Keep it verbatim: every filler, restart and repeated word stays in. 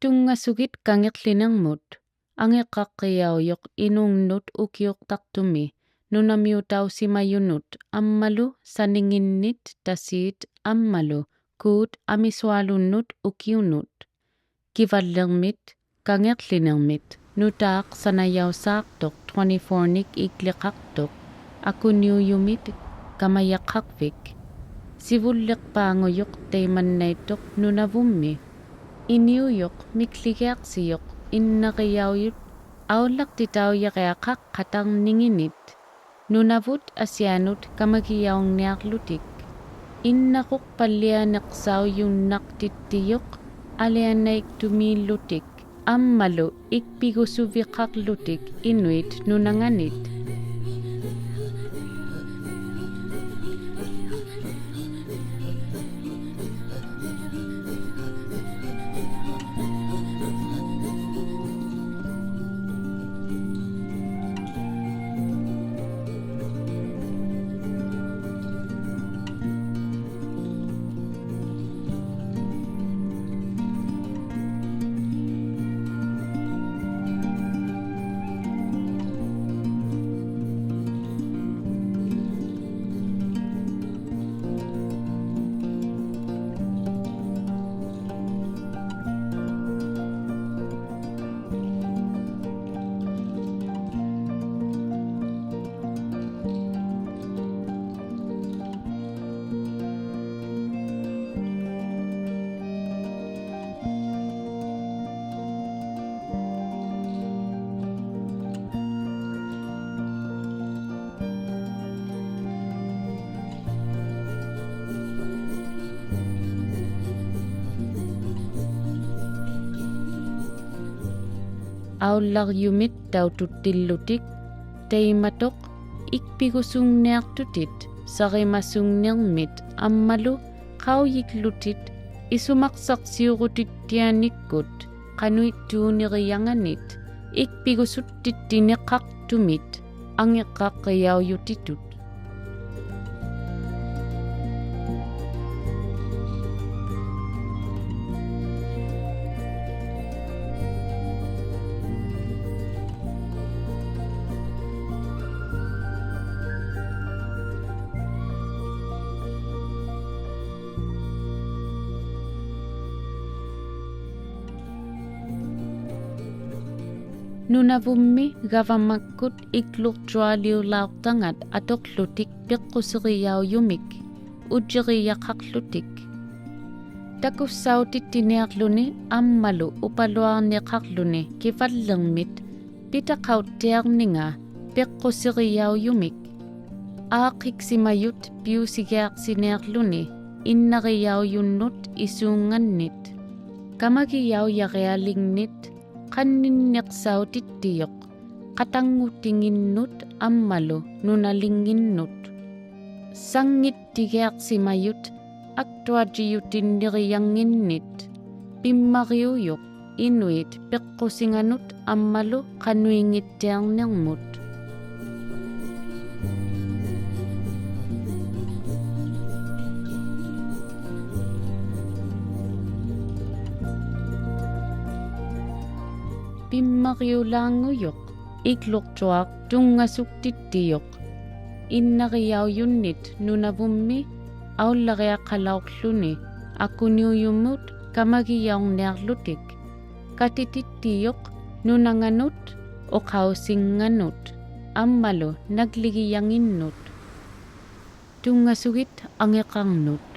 ᑐᙵᓱᒋᑦ ᑲᖏᖅᖠᓂᕐᒧᑦ. ᐊᖏᕐᕋᕆᔭᐅᔪᖅ ᐃᓄᖕᓄᑦ ᐅᑭᐅᖅᑕᖅᑐᒥ, ᓄᓇᒥᐅᑕᐅᓯᒪᔪᓄᑦ ᐊᒻᒪᓗ ᓴᓂᖏᓐᓂᑦ, ᑕᓰᑦ ᐊᒻᒪᓗ ᑰᑦ ᐊᒥᓱᐊᓗᓐᓄᑦ ᐅᑭᐅᓄᑦ. ᑭᕙᓪᓕᕐᒥᑦ ᑲᖏᖅᖠᓂᕐᒥᑦ. ᓄᑖᖅ ᓴᓇᔭᐅᓵᖅᑐᖅ twenty-four-ᓂᒃ ᐃᒡᓕᖃᖅᑐᖅ, ᐊᑯᓂᐅᔪᒥᑦ ᑲᒪᔭᖃᕐᕕᒃ. ᓯᕗᓪᓕᖅᐹᖑᔪᖅ ᑕᐃᒪᓐᓇᐃᑦᑐᖅ ᓄᓇᕗᒻᒥ. ᐃᓂᐅᔪᖅ ᒥᒃᖠᒋᐊᖅᓯᔪᖅ ᐃᓐᓇᕆᔭᐅᔪᑦ ᐊᐅᓪᓚᖅᑎᑕᐅᔭᕆᐊᖃᖅ ᖃᑕᕐᓂᖏᓐᓂᑦ. ᓄᓇᕗᑦ ᐊᓯᐊᓄᑦ ᑲᒪᒋᔭᐅᖕᓂᐊᕐᓗᑎᒃ. ᐃᓐᓇᕈᖅᐸᓪᓕᐊᓂᖅᓴᐅᔪᓐᓇᖅᑎᑦᑎᔪᖅ ᐊᓕᐊᓇᐃᒃᑐᒦᓪᓗᑎᒃ ᐊᒻᒪᓗ ᐃᒃᐱᒍᓱᕝᕕᖃᕐᓗᑎᒃ ᐃᓄᐃᑦ ᓄᓇᖓᓂᑦ. ᐊᐅᓪᓚᕐᔪᒥᑦ ᑕᐅᑐᑦᑎᓪᓗᑎᒃ, ᑕᐃᒪᑐᖅ ᐃᒃᐱᒍᓱᖕᓂᐊᖅᑐᑎᑦ ᓴᕆᒪᓱᖕᓂᕐᒥᑦ ᐊᒻᒪᓗ ᖃᐅᔨᒡᓗᑎᑦ ᐃᓱᒪᒃᓴᖅᓯᐅᕈᑎᑦᑎᐊᓂᒃᑯᑦ ᖃᓄᐃᑦᑑᓂᕆᔭᖓᓂᑦ ᐃᒃᐱᒍᓱᑦᑎᑦᑎᓂᖃᖅᑐᒥᑦ ᐊᖏᕐᕋᕆᔭᐅᔪᑎᑐᑦ. ᓄᓇᕗᒻᒥ ᒐᕙᒪᒃᑯᑦ ᐃᒡᓗᕐᔪᐊᓕᐅᓚᐅᖅᑕᖓᑦ ᐊᑐᖅᖢᑎᒃ ᐱᖅᑯᓯᕆᔭᐅᔪᒥᒃ ᐅᔾᔨᕆᔭᖃᖅᖢᑎᒃ. ᑕᑯᒃᓴᐅᑎᑦᑎᓂᐊᕐᓗᓂ ᐊᒻᒪᓗ ᐅᐸᓗᐊᕐᓂᖃᕐᓗᓂ ᑭᕙᓪᓕᕐᒥᑦ ᐱᑕᖃᐅᑦᑎᐊᕐᓂᖓ ᐱᖅᑯᓯᕆᔭᐅᔪᒥᒃ. ᐋᖅᑭᒃᓯᒪᔪᑦ ᐱᐅᓯᒋᐊᖅᓯᓂᐊᕐᓗᓂ ᐃᓐᓇᕆᔭᐅᔪᓄᑦ ᐃᓲᖓᓐᓂᑦ. ᑲᒪᒋᔭᐅᔭᕆᐊᓕᖕᓂᑦ ᖃᓐᓂᓐᓂᖅᓴᐅᑎᑦᑎᔪᖅ ᖃᑕᙳᑎᖏᓐᓄᑦ ᐊᒻᒪᓗ ᓄᓇᓕᖏᓐᓄᑦ. ᓴᙱᑦᑎᒋᐊᖅᓯᒪᔪᑦ ᐊᒃᑐᐊᔾᔨᔪᑎᓐᓂᕆᔭᖏᓐᓂᑦ. ᐱᒻᒪᕆᐅᔪᖅ ᐃᓄᐃᑦ ᐱᖅᑯᓯᖓᓄᑦ ᐊᒻᒪᓗ ᖃᓄᐃᙱᑦᑎᐊᕐᓂᕐᒧᑦ. ᐱᒻᒪᕆᐅᓛᖑᔪᖅ ᐃᒡᓗᕐᔪᐊᖅ ᑐᙵᓱᒃᑎᑦᑎᔪᖅ ᐃᓐᓇᕆᔭᐅᔪᓐᓂᑦ ᓄᓇᕗᒻᒥ ᐊᐅᓪᓚᕆᐊᖃᓚᐅᖅᖢᓂ ᐊᑯᓂᐅᔪᒧᑦ ᑲᒪᒋᔭᐅᕐᓂᐊᕐᓗᑎᒃ, ᑲᑎᑎᑦᑎᔪᖅ ᓄᓇᖓᓄᑦ ᐅᖃᐅᓯᖓᓄᑦ ᐊᒻᒪᓗ ᓇᒡᓕᒋᔭᖏᓐᓄᑦ. ᑐᙵᓱᒋᑦ ᐊᖏᕐᕋᕐᓄᑦ.